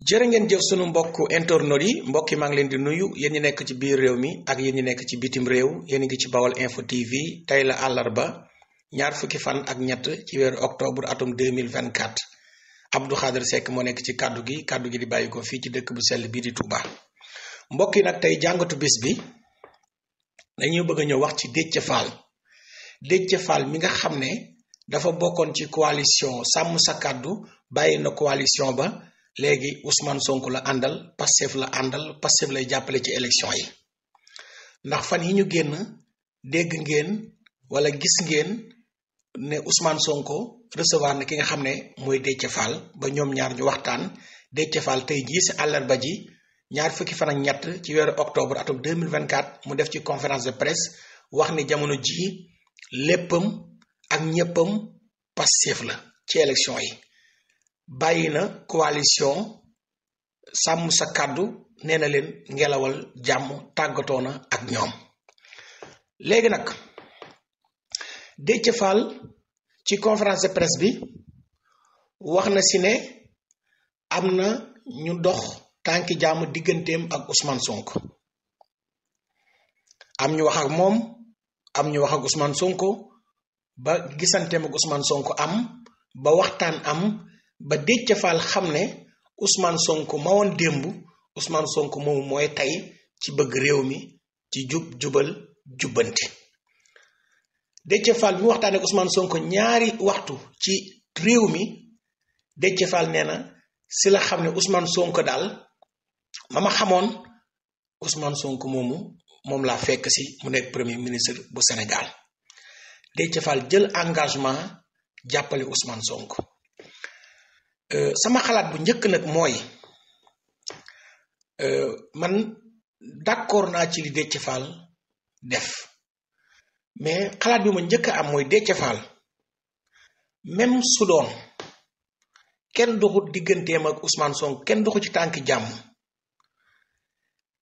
jërë ngeen jëf sunu mbokk internautes yi mbokk yi maa ngi leen di nuyu yéen ñi nekk ci biir réew mi ak yéen ñi nekk ci bitim réew yéen ngi ci Bawal Info TV tey la àllarba ñaar fukki fan ak ñett ci weeru octobre atum 2024 Abdou Khadre Seck moo nekk ci kaddu gi di bàyyi ko fii ci dëkk bu sell bii di Touba. mbokk yi nag tey jàngatu bis bi dañuy bëgg a ñëw wax ci Déthié Fall mi nga xam ne dafa bokkoon ci coalition sàmm sa kàddu bàyyi na coalition ba léegi Ousmane Sonko la àndal Pastef la àndal Pastef lay jàppale ci élection yi ndax fan yi ñu génn dégg ngeen wala gis ngeen ne Ousmane Sonko recevoir na ki nga xam ne mooy Déthié Fall ba ñoom ñaar ñu waxtaan. Déthié Fall tey jii si àllarba ji ñaar fukki fan ak ñett ci weeru octobre atum 2024 mu def ci conférence de presse wax ni jamono ji léppam ak ñëppam Pastef la ci élection yi. bàyyi na coalition sàmm sa kàddu nee na leen ngelawal jàmm tàggatoo na ak ñoom. léegi nag Déthié Fall ci conférence de presse bi wax na si ne am na ñu dox tànki jàmm digganteem ak Ousmane Sonko am ñu wax ak moom am ñu wax ak Ousmane Sonko ba gisanteem ak Ousmane Sonko am ba waxtaan am ba Déthié Fall xam ne Ousmane Sonko ma woon démb Ousmane Sonko moomu mooy tey ci bëgg réew mi ci jubal jubbanti. Déthié Fall mi waxtaanee ak Ousmane Sonko ñaari waxtu ci réew mi Déthié Fall nee na si la xam ne Ousmane Sonko daal ma xamoon Ousmane Sonko moom laa fekk si mu nekk premier ministre bu Sénégal. Déthié Fall jël engagement jàppale Ousmane Sonko. sama xalaat bu njëkk nag mooy man d'accord naa ci li Déthié Fall def mais xalaat bi ma njëkk a am mooy Déthié Fall même su doon kenn doxut digganteem ak Ousmane Sonko kenn doxu ci tànki jàmm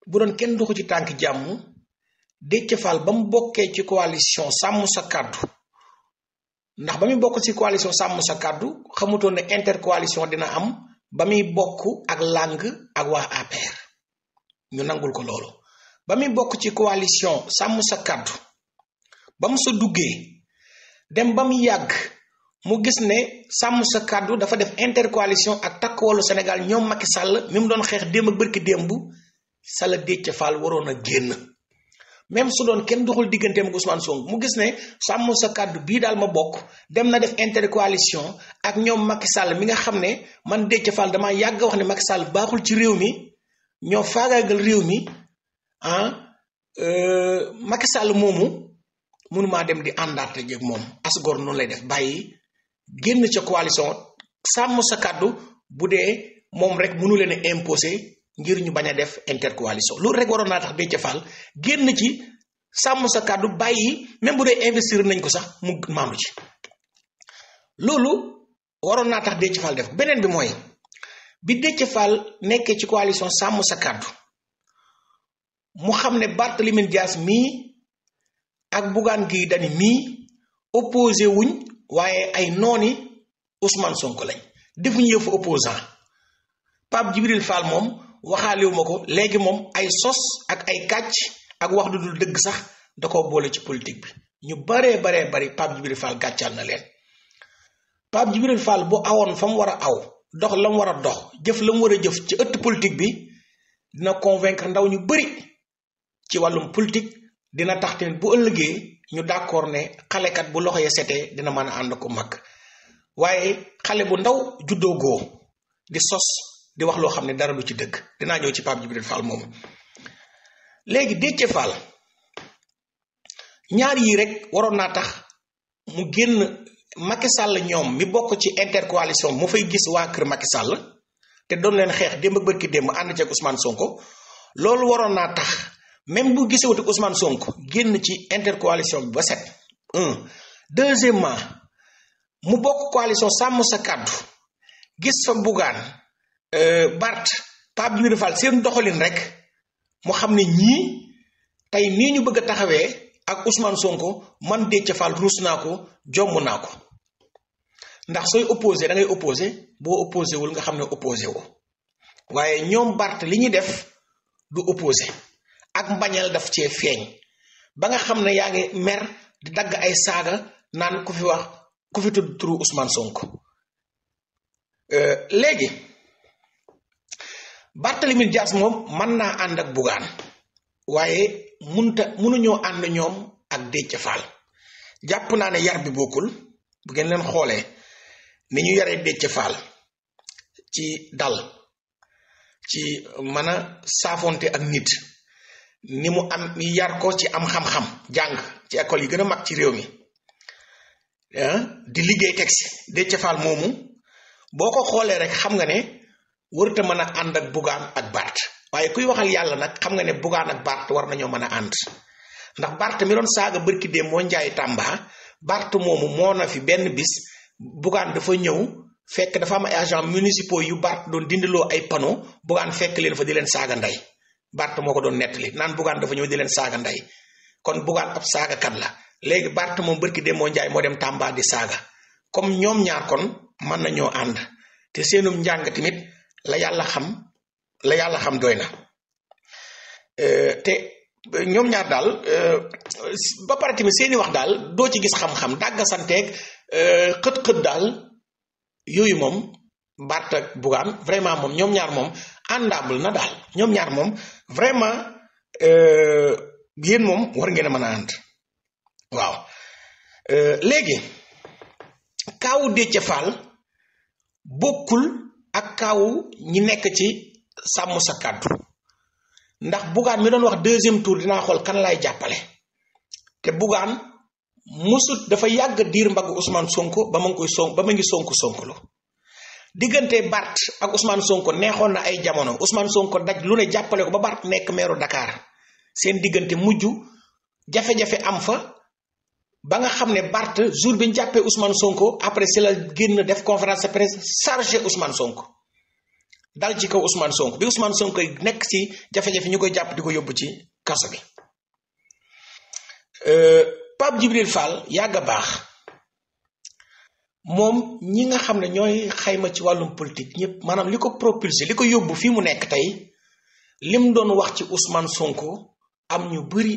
bu doon kenn doxu ci tànki jàmm Déthié Fall ba mu bokkee ci coalition sàmm sa kàddu ndax ba muy bokk ci coalition sàmm sa kàddu xamutoon ne intercoalition dina am ba muy bokk ak langue ak waa APR ñu nangul ko loolu ba muy bokk ci coalition sàmm sa kàddu ba mu sa duggee dem ba mu yàgg mu gis ne sàmm sa kàddu dafa def intercoalition ak takk wallu Sénégal ñoom Macky Sall mi mu doon xeex démb ak bërki démb sala Déthié Fall waroon a génn même su doon kenn doxul digganteem ak Ousmane Sonko mu gis ne sàmm sa kàddu bii daal ma bokk dem na def intercoalition ak ñoom Macky Sall mi nga xam ne man Déthié Fall dama yàgg wax ne Macky Sall baaxul ci réew mi ñoo faagaagal réew mi Macky Sall moomu mënumaa dem di àndaate jeeg moom asgor noonu lay def bàyyi génn ca coalition sàmm sa kàddu bu dee moom rek mënu leen a imposer ngir ñu bañ a def intercoalition loolu rek waroon naa tax Déthié Fall génn ci sàmm sa kàddu bàyyi même bu dee investir nañ ko sax mu maandu ci loolu waroon naa tax Déthié Fall def beneen bi mooy bi Déthié Fall nekkee ci coalition sàmm sa kàddu mu xam ne Barthélémy Dias mii ak Bougane Gueye Dany mii opposé wuñ waaye ay nooni Ousmane Sonko lañ defuñu yëfu opposant Pape Djibril Fall moom waxaaliwu ma ko léegi moom ay sos ak ay kàcc ak wax du dul dëgg sax da ko boole ci politique bi ñu baree bari Pape Djibril Fall gàccal na leen. Pape Djibril Fall bu awoon fa mu war a aw dox la mu war a dox jëf la mu war a jëf ci ëtt politique bi dina convaincre ndaw ñu bari ci wàllum politique dina tax tamit bu ëllëgee ñu d'accord ne xalekat bu loxo ya setee dina mën a ànd ko mag waaye xale bu ndaw juddoo goo di sos di wax loo xam ne dara du ci dëgg dinaa ñëw ci Pape Djibril Fall moom. léegi Déthié Fall ñaar yii rek waroon naa tax mu génn Macky Sall ñoom mi bokk ci intercoalition mu fay gis waa kër Macky Sall te doon leen xeex démb ak bërki démb ànd ceeg Ousmane Sonko loolu waroon naa tax même bu gisewut ak Ousmane Sonko génn ci intercoalition bi ba set. Deuxièmement mu bokk coalition sàmm sa kàddu gis fa Bougane Bart Pape Djibril Fall seen doxalin rek mu xam ne ñii tey nii ñu bëgg a taxawee ak Ousmane Sonko man Déthié Fall ruus naa ko jomm naa ko ndax sooy opposé da ngay opposé boo opposé wul nga xam ne opposé woo waaye ñoom Bart li ñuy def du opposé ak mbañeel daf cee feeñ ba nga xam ne yaa ngi mer di dagg ay saaga naan ku fi tudd turu Ousmane Sonko léegi Barthélémy Dias moom mën naa ànd ak Bougane waaye mënuñoo ànd ñoom ak Déthié Fall jàpp naa ne yar bi bokkul bu ngeen leen xoolee ni ñu yaree Déthié Fall ci dal ci mën a saafonte ak nit ni mu am yar ko ci am xam-xam jàng ci école yi gën a mag ci réew mi di liggéey texte Déthié Fall moomu boo ko xoolee rek xam nga ne warut a mën a ànd ak Bougane ak Bart waaye kuy waxal yàlla nag xam nga ne Bougane ak Bart war nañoo mën a ànd ndax Bart mi doon saaga bërki dee moo njaay Tamba Bart moomu moo na fi benn bis Bougane dafa ñëw fekk dafa am ay agents municipaux yu Bart doon dindiloo ay panneau Bougane fekk leen fa di leen saaga ndey Bart moo ko doon nettali naan Bougane dafa ñëw di leen saaga ndey kon Bougane ab saagakat la léegi Bart moom bërki dee moo njaay moo dem Tamba di saaga comme ñoom ñaar kon mën nañoo ànd te seenum njàng tamit la yàlla xam doy na te ñoom ñaar daal ba pare tamit seeni wax daal doo ci gis xam-xam dàgga santeeg xët-xët daal yooyu moom Bart ak Bougane vraiment moom ñoom ñaar moom àndable na daal ñoom ñaar moom vraiment yéen moom war ngeen a mën a ànd waaw léegi kaawu Déthié Fall bokkul ak kaawu ñi nekk ci sàmm sa kàddu ndax Bougane mi doon wax deuxième tour dinaa xool kan lay jàppale te Bougane musut dafa yàgg diir mbagg Ousmane Sonko ba ma ngi sonko diggante Bart ak Ousmane Sonko neexoon na ay jamono Ousmane Sonko daj lu ne jàppale ko ba Bart nekk meeru Dakar seen diggante mujj jafe-jafe am fa ba nga xam ne Bart jour bi ñu jàppee Ousmane Sonko après si la génn def conférence de presse chargé Ousmane Sonko dal ci kaw Ousmane Sonko bi Ousmane Sonko nekk ci jafe-jafe ñu koy jàpp di ko yóbbu ci kaso bi Pape Djibril Fall yàgg a baax moom ñi nga xam ne ñooy xayma ci wàllum politique ñëpp maanaam li ko propulsé li ko yóbbu fii mu nekk tey lim doon wax ci Ousmane Sonko am ñu bari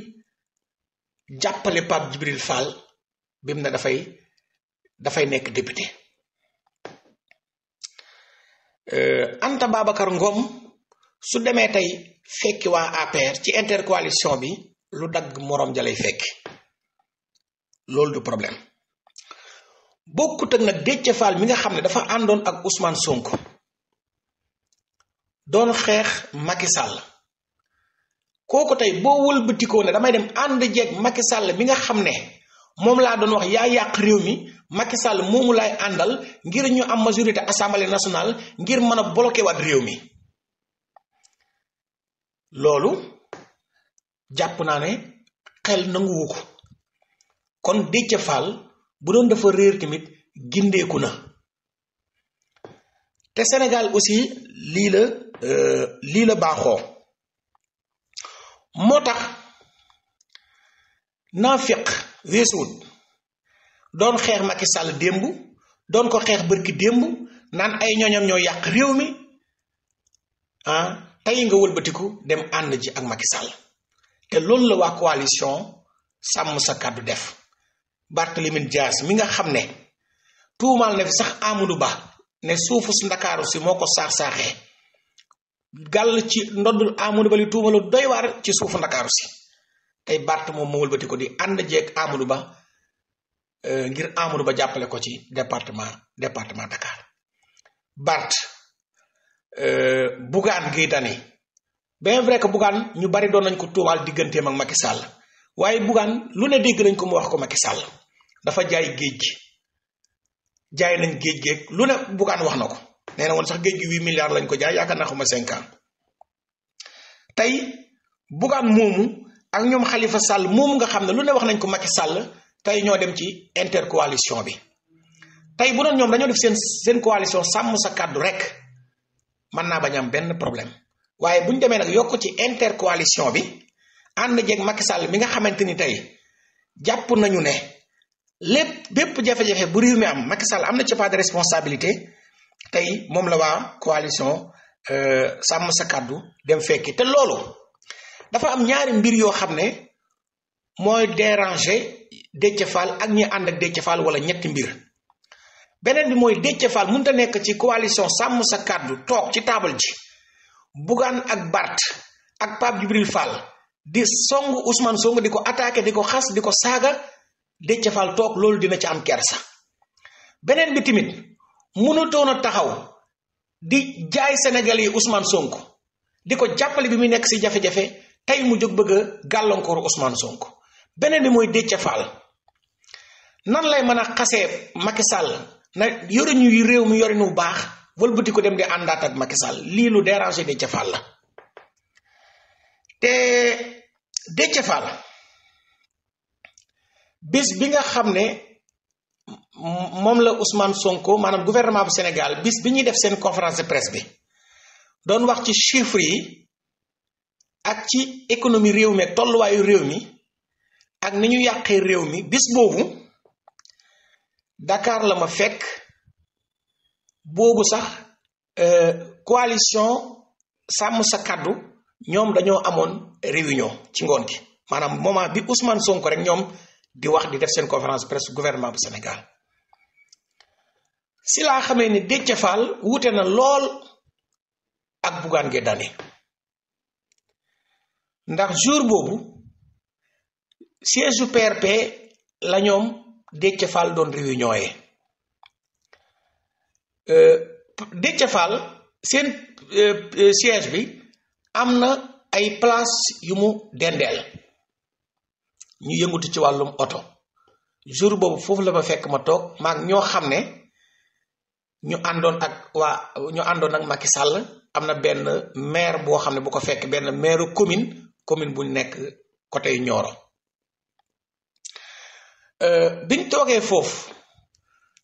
jàppale Pape Djibril Fall bi mu ne dafay nekk député Anta Babacar Ngom su demee tey fekki waa APR ci intercoalition bi lu dagg moroom ja lay fekki loolu du problème bokkut ak nag Déthié Fall mi nga xam ne dafa àndoon ak Ousmane Sonko doon xeex Macky Sall kooku tey boo wëlbatikoo ne damay dem ànd jeeg Macky Sall mi nga xam ne moom laa doon wax yaa yàq réew mi Macky Sall moomu laay àndal ngir ñu am majorité assemblée nationale ngir mën a bloqué waat réew mi loolu jàpp naa ne xel nanguwu ko kon Déthié Fall bu doon dafa réer tamit gindeeku na te Sénégal aussi lii la baaxoo moo tax naafiq weesuwut doon xeex Macky Sall démb doon ko xeex bërki démb naan ay ñooñam ñoo yàq réew mi tey nga wëlbatiku dem ànd ji ak Macky Sall te loolu la waa coalition sàmm sa kàddu def Barthélémy Dias mi nga xam ne tuumaal na fi sax Amadou Ba ne suufu si Ndakaaru si moo ko saax-saaxee gàll ci ndoddul Amadou Ba li tuumalu doy waar ci suufu Ndakaaru si tey Bart moom moo wëlbati ko di ànd jeeg Amadou Ba ngir Amadou Ba jàppale ko ci département Dakar Bart Bougane Gueye Dany bien vrai que Bougane ñu bari doon nañ ko tuumaal digganteem ak Macky Sall waaye Bougane lu ne dégg nañ ko mu wax ko Macky Sall dafa jaay géej gi jaay nañ géej géej lu ne Bougane wax na ko nee na woon sax géej gi 8 milliards lañ ko jaay yaakaar naa xuma 5 ans tey Bougane moomu ak ñoom Khalifa Sall moomu nga xam ne lu ne wax nañ ko Macky Sall tey ñoo dem ci intercoalition bi tey bu doon ñoom dañoo def seen coalition sàmm sa kàddu rek mën naa bañ am benn problème waaye bu ñu demee nag yokk ci intercoalition bi ànd jeeg Macky Sall mi nga xamante ni tey jàpp nañu ne bépp jafe-jafe bu réew mi am Macky Sall am na ci part de responsabilité tey moom la waa coalition sàmm sa kàddu dem fekki. te loolu dafa am ñaari mbir yoo xam ne mooy déranger Déthié Fall ak ñi ànd ak Déthié Fall, wala ñetti mbir. beneen bi mooy Déthié Fall mënut a nekk ci coalition sàmm sa kàddu toog ci taabal ji Bougane ak Bart ak Pape Djibril Fall di song Ousmane Sonko, di ko attaqué, di ko xas, di ko saaga. Déthié Fall toog loolu dina ci am kersa. beneen bi tamit mënutoon a taxaw di jaay Sénégal yi Ousmane Sonko, di ko jàppale bi muy nekk si jafe-jafe, tey mu jóg bëgg a gàllankoor Ousmane Sonko. beneen bi mooy Déthié Fall nan lay mën a xasee Macky Sall na yoruñu réew mi yorinu bu baax wëlbati ko dem di àndaat ak Macky Sall. lii lu déranger Déthié Fall la. te Déthié Fall bis bi nga xam ne moom la Ousmane Sonko, maanaam gouvernement bu Sénégal, bis bi ñuy def seen conférence de presse bi doon wax ci chiffres yi ak ci économie réew mi ak tolluwaayu réew mi ak ni ñu yàqee réew mi, bis boobu Dakar la ma fekk. boobu sax coalition sàmm sa kàddu ñoom dañoo amoon réunion ci ngoon gi, maanaam moment bi Ousmane Sonko rek ñoom di wax di def seen conférence presse gouvernement bu Sénégal. si laa xamee ni Déthié Fall wuute na lool ak Bougane Gueye Dany, ndax jour boobu siège u PRP la ñoom Déthié Fall doon réunion yee. Déthié Fall seen siège bi am na ay place yu mu dendeel ñu yëngutu ci wàllum oto. jour boobu foofu la ma fekk ma toog maag ñoo xam ne ñu àndoon ak Macky Sall. am na benn maire boo xam ne bu ko fekk, benn maire commune bu nekk côté yu Nioro. biñ toogee foofu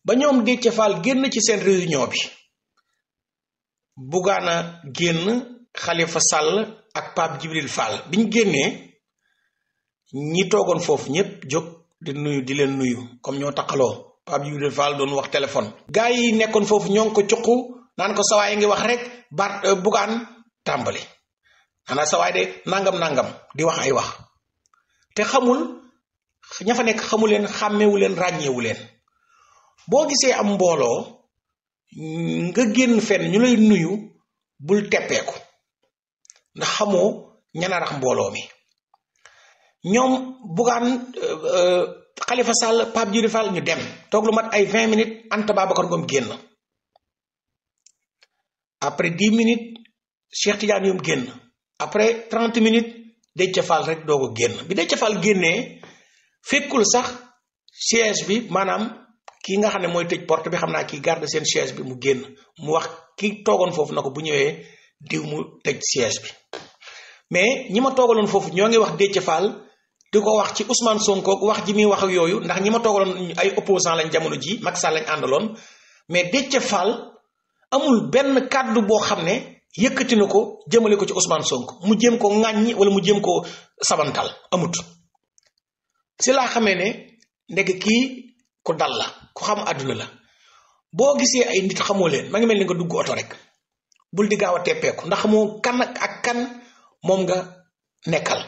ba ñoom Déthié Fall génn ci seen réunion bi, Bougane génn, Khalifa Sall ak Pape Djibril Fall biñ génnee, ñi toogoon foofu ñëpp jóg di leen nuyu comme ñoo taqaloo. Pape Djibril Fall doon wax téléphone. gars yi nekkoon foofu ñoo ngi ko cuqu naan ko sawaay ngi wax rek Bougane tàmbali xanaa sawaay de nangam di wax ay wax te xamul ña fa nekk, xamu leen, xàmmewu leen, ràññeewu leen. boo gisee am mbooloo nga génn fenn ñu lay nuyu, bul teppeeku ndax xamoo ñanarax mbooloo mi. ñoom Bougane, Khalifa Sall, Pape Djibril Fall ñu dem toog lu mat ay 20 minutes. Anta Babacar Ngom génn. après 10 minutes Cheikh Tidiane Youm génn. après 30 minutes Déthié Fall rek doo ko génn. bi Déthié Fall génnee fekkul sax siège bi, maanaam kii nga xam ne mooy tëj porte bi, xam naa kii garde seen siège bi, mu génn mu wax ki toogoon foofu na ko bu ñëwee diw mu tëj siège bi. mais ñi ma toogaloon foofu ñoo ngi wax Déthié Fall di ko wax ci Ousmane Sonko wax ji muy wax ak yooyu, ndax ñi ma toogaloon ay opposant lañ jamono ji, Macky Sall lañ àndaloon. mais Déthié Fall amul benn kàddu boo xam ne yëkkati na ko jëmale ko ci Ousmane Sonko, mu jéem ko ŋàññi wala mu jéem ko sabantal, amut. si laa xamee ne ndek kii ku dal la, ku xam àdduna la. boo gisee ay nit xamoo leen, ma ngi mel ni nga dugg oto rek, bul di gaaw a teppeeku ndax xamoo kan ak kan moom nga nekkal.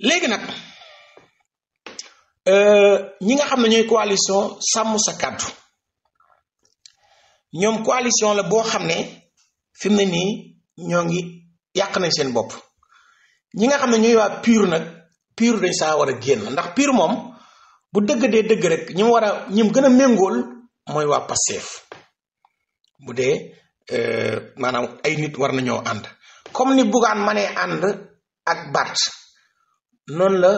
léegi nag ñi nga xam ne ñooy coalition sàmm sa kàddu, ñoom coalition la boo xam ne fi mu ne nii ñoo ngi yàq nañ seen bopp. ñi nga xam ne ñooy waa PUR nag, PUR dañ saa war a génn, ndax PUR moom bu dëgg dee dëgg rek ñi mu gën a méngool mooy waa Pastef. bu dee maanaam ay nit war nañoo ànd comme ni Bougane manee ànd ak Bart, noonu la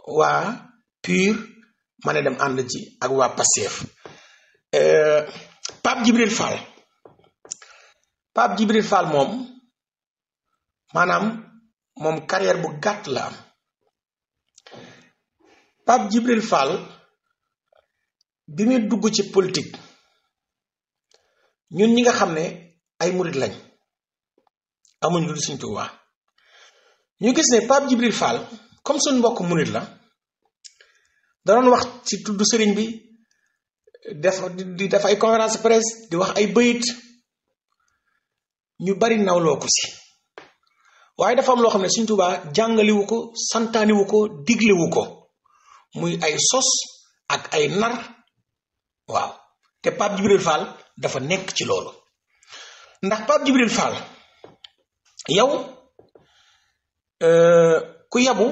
waa PUR mane dem ànd ci ak waa Pastef. Pape Djibril Fall moom maanaam moom carrière bu gàtt la am. Pape Djibril Fall bi muy dugg ci politique, ñun ñi nga xam ne ay murit lañ, amuñ lu dul Sëñ Tuubaa, ñu gis ne Pape Djibril Fall comme suñ mbokk murit la, da doon wax ci tudd sëriñ bi, di def ay conférence presse di wax ay bëyit. ñu bari nawloo ko si waaye dafa am loo xam ne Sëñ Tuubaa jàngaliwu ko santaaniwu ko diglewu ko muy ay sos ak ay nar waaw te Pape Djibril Fall dafa nekk ci loolu ndax Pape Djibril Fall yow ku yabu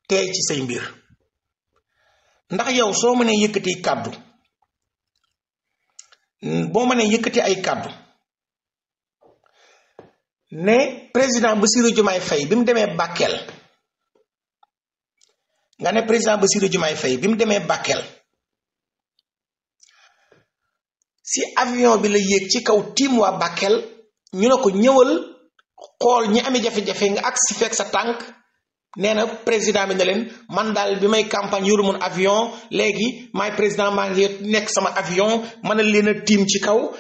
teey ci say mbir ndax yow soo mënee yëkkati kàddu boo mënee yëkkati ay kàddu ne président Bassirou Diomaye Faye bi mu demee Bakel nga ne président Bassirou Diomaye Faye bi mu demee Bakel si avion bi la yéeg ci kaw tiim waa Bakel ñu ne ko ñëwal xool ñi amee jafe-jafe nga ak si fekk sa tànk nee na président bi ne leen man daal bi may campagne yoru mun avion léegi maay président maa ngi nekk sama avion mën a leen a tiim ci kaw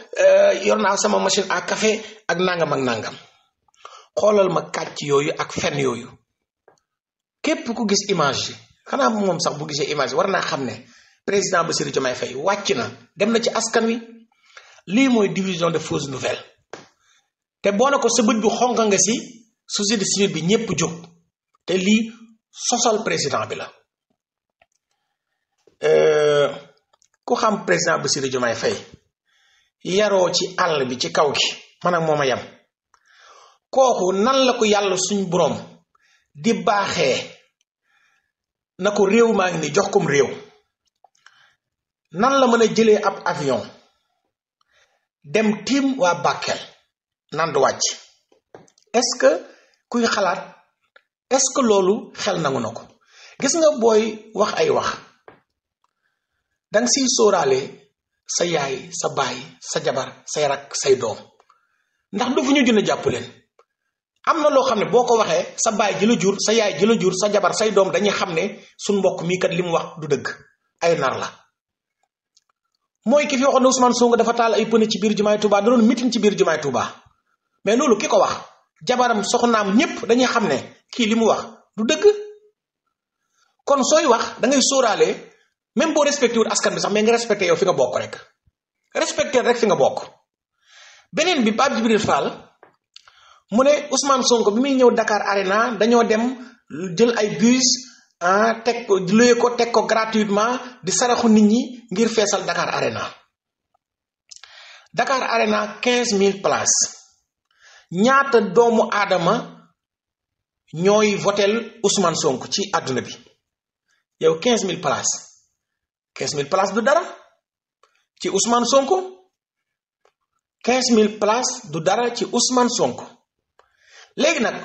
yor naa sama machine à café ak nangam ak nangam xoolal ma kàcc yooyu ak fen yooyu képp ku gis image yi xanaa moom sax bu gisee image war naa xam ne président Bassirou Diomaye Faye wàcc na dem na ci askan wi lii mooy division de fausses nouvelles te boo ne ko sa bët bi xonq nga si société civile bi ñépp jóg te lii sosal président bi la ku xam président Bassirou Diomaye Faye yaroo ci àll bi ci kaw gi man ak moom a yam kooku nan la ko yàlla suñ boroom di baaxee na ko réew maa ngi ni jox kom réew nan la mën a jëlee ab avion dem tiim waa Bakel nan du wàcc est-ce que kuy xalaat est-ce que loolu xel nangu na ko gis nga booy wax ay wax danga siy sóoraale sa yaay sa baay sa jabar say rak say doom ndax du fu ñu jënd jàpp leen am na loo xam ne boo ko waxee sa baay ji la jur sa yaay ji la jur sa jabar say doom dañuy xam ne suñ mbokk mii kat li mu wax du dëgg ay nar la mooy ki fi waxoon ne Ousmane Sonko dafa taal ay pëne ci biir jumaay Touba da doon mitin ci biir jumaay Touba mais loolu ki ko wax jabaram soxnaam ñépp dañuy xam ne kii li mu wax du dëgg kon sooy wax da ngay sóoraale même boo respecté wul askan bi sax mais nga respecté yow fi nga bokk rek respecté rek fi nga bokk beneen bi Pape Djibril Fall mu ne Ousmane Sonko bi muy ñëw Dakar Arena dañoo dem jël ay bus teg ko luye ko teg ko gratuitement di saraxu nit ñi ngir feesal Dakar Arena Dakar Arena 15000 places ñaata doomu aadama ñooy votel Ousmane Sonko ci àdduna bi yow 15000 places 15000 places du dara ci Ousmane Sonko 15000 places du dara ci Ousmane Sonko léegi nag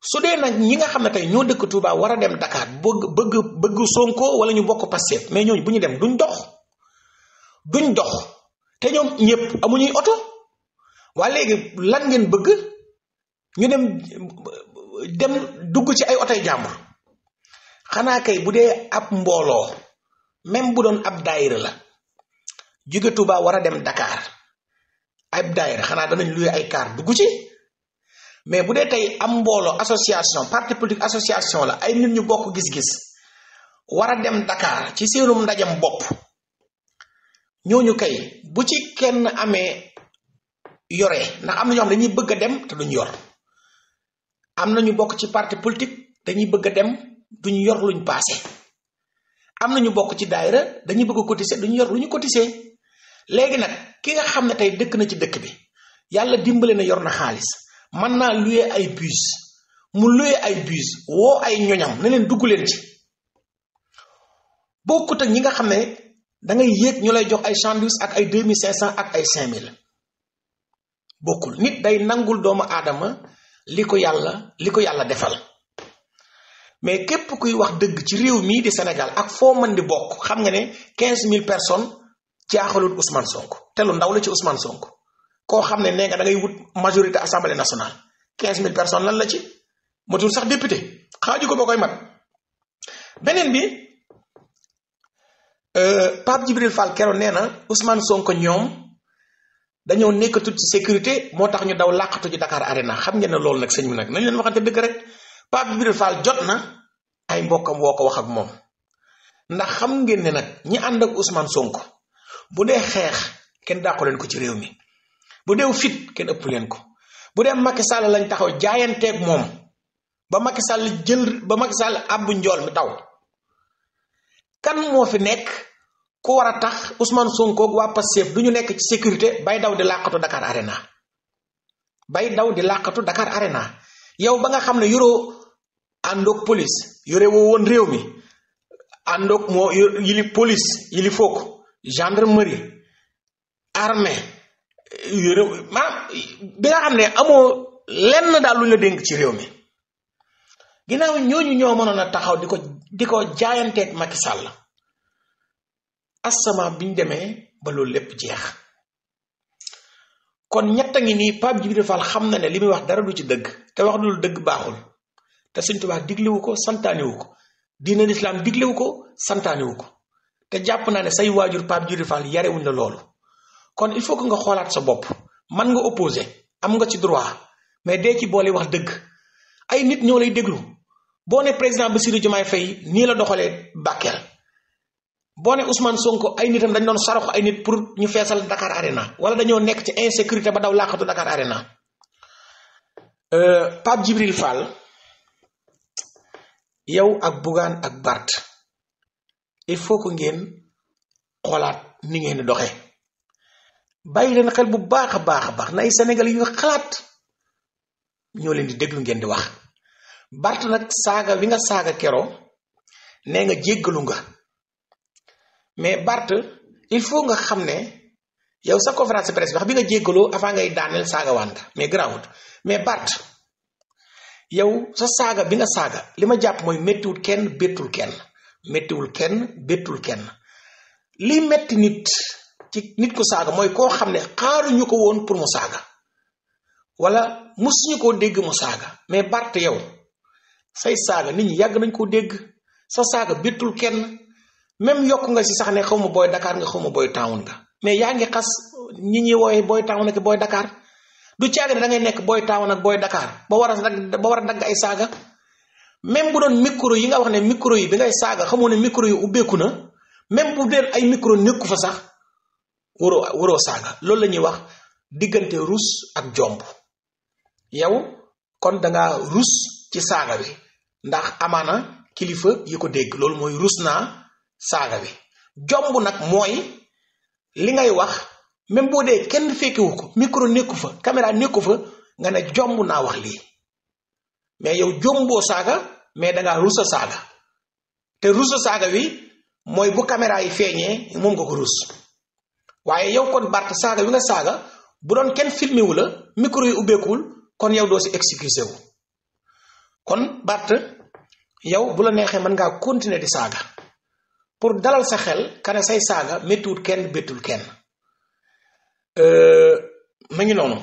su dee nag ñi nga xam ne tey ñoo dëkk Touba war a dem Dakar bëgg Sonko wala ñu bokk Pastef mais ñooñu bu ñu dem duñ dox te ñoom ñëpp amuñuy oto waaye léegi lan ngeen bëgg ñu dem dugg ci ay otoy jàmbur xanaa kay bu dee ab mbooloo même bu doon ab daayira la jóge Touba war a dem Dakar ab daayira xanaa danañ luye ay car dugg ci mais bu dee tey am mbooloo association parti politique association la ay nit ñu bokk gis-gis war a dem Dakar ci seenum ndajam bopp ñooñu kay bu ci kenn amee yore ndax am na ñoo xam dañuy bëgg a dem te duñ yor am na ñu bokk ci parti politique dañuy bëgg a dem duñ yor luñ paase am na ñu bokk ci daayira dañuy bëgg a cotiser duñ yor lu ñu cotiser léegi nag ki nga xam ne tey dëkk na ci dëkk bi yàlla dimbale na yor na xaalis mën naa luye ay bus mu luye ay bus woo ay ñoñam ne leen dugg leen ci bokkut ak ñi nga xam ne da ngay yéeg ñu lay jox ay sandwich ak ay 2500 ak ay 5000 bokkul nit day nangul doomu aadama li ko yàlla defal mais képp kuy wax dëgg ci réew mii di Sénégal ak foo mën di bokk xam nga ne 15000 personnes jaaxalul Ousmane Sonko te lu ndaw la ci Ousmane Sonko koo xam ne nee nga da ngay wut majorité assemblée nationale 15000 personnes lan la ci matul sax député xaaju ko ba koy mat beneen bi Pape Djibril Fall keroon nee na Ousmane Sonko ñoom dañoo nekkatul ci sécurité moo tax ñu daw làqatu ji Dakar Arena xam ngeen ne loolu nag sëñ bi nag nañ leen waxante dëgg rek Pape Djibril Fall jot na ay mbokkam woo ko wax ak moom ndax xam ngeen ne nag ñi ànd ak Ousmane Sonko bu dee xeex kenn dàqu leen ko ci réew mi bu dee fit kenn ëpp leen ko bu dem Macky Sall lañ taxaw jaayanteeg moom ba Macky Sall abbu njool mi taw kan moo fi nekk ku war a tax Ousmane Sonko ak waa Pastef du ñu nekk ci sécurité bay daw di làqatu Dakar Arena yow ba nga xam ne yoroo àndoog police yore woo woon réew mi àndoog moo yili police yili foog gendarmerie armée yore bi nga xam ne amoo lenn daal lu ñu la dénk ci réew mi ginnaaw ñooñu ñoo mënoon a taxaw di ko jaayanteeg Macky Sall asama biñ demee ba loolu lépp jeex kon ñett a ngi nii Pape Djibril Fall xam na ne li muy wax dara du ci dëgg te wax dul dëgg baaxul te Sëñ Tuubaa diglewu ko santaanewu ko diine lislaam diglewu ko santaanewu ko te jàpp naa ne say waajur Pape Djibril Fall yarewuñ la loolu kon il faut que nga xoolaat sa bopp man nga opposé am nga ci droit mais dee ci boole wax dëgg ay nit ñoo lay déglu boo ne président Bassirou Diomaye Faye nii la doxalee Bakel boo ne Ousmane Sonko ay nitam dañ doon saraxu ay nit pour ñu feesal Dakar Arena wala dañoo nekk ci insécurité ba daw làqatu Dakar Arena Pape Djibril Fall yow ak Bougane ak Bart il faut que ngeen xoolaat ni ngeen di doxee bàyyi leen xel bu baax a baax na ay Sénégalais yu xalaat ñoo leen di déglu ngeen di wax Bart nag saaga wi nga saaga kero nee nga jéggalu nga mais Bart il faut nga xam ne yow sa conférence de presse bi nga jéggaloo avant ngay daaneel saaga waan nga mais garaawut mais Bart yow sa saaga bi nga saaga li ma jàpp mooy méttiwul kenn bettul kenn li metti nit ci nit ko saaga mooy koo xam ne xaaruñu ko woon pour mu saaga wala musuñu koo dégg mu saaga mais Bart yow say saaga nit ñi yàgg nañ koo dégg sa saaga bettul kenn même yokk nga si sax ne xaw ma booy Dakar nga xaw ma booy town nga mais yaa ngi xas ñi ñuy wooye booy town ak booy Dakar du caaga ne da ngay nekk booy town ak booy Dakar ba war a dagg ay saaga même bu doon micro yi nga wax ne micro yi bi ngay saaga xamoo ne micro yi ubbeeku na même bu dee ay micro nekku fa sax waroo saaga loolu la ñuy wax diggante rus ak jomb yow kon danga rus ci saaga bi ndax amaana kilifa yi ko dégg loolu mooy rus naa saaga bi jomb nag mooy li ngay wax même boo dee kenn fekkewu ko micro nekku fa caméra nekku fa nga ne jomb naa wax lii mais yow jomboo saaga mais dangaa rusa saaga te rusa saaga wi mooy bu caméra yi feeñee moom nga ko rus waaye yow kon Bart saaga wi nga saaga bu doon kenn filmé wu la micro yi ubbeekuwul kon yow doo si excusé wu kon Bart yow bu la neexee mën ngaa continuer di saaga pour dalal sa xel kane say saaga méttiwul kenn bettul kenn ma ngi noonu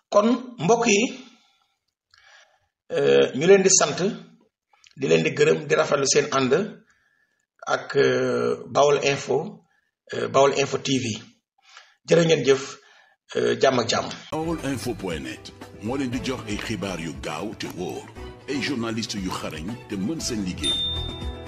kon mbokk yi ñu leen di sant di leen di gërëm di rafetlu seen ànd ak Baol Info TV jërë ngeen jëf jàmm ak jàmm. baolinfo.net moo leen di jox ay xibaar yu gaaw te wóor ay journaliste yu xarañ te mën seen liggéey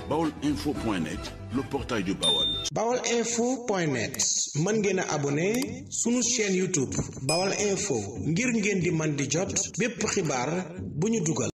baolinfo.net le portail du Baol. baolinfo.net mën ngeen a abonné sunu chaîne YouTube Baol Info ngir ngeen di man di jot bépp xibaar bu ñu dugal.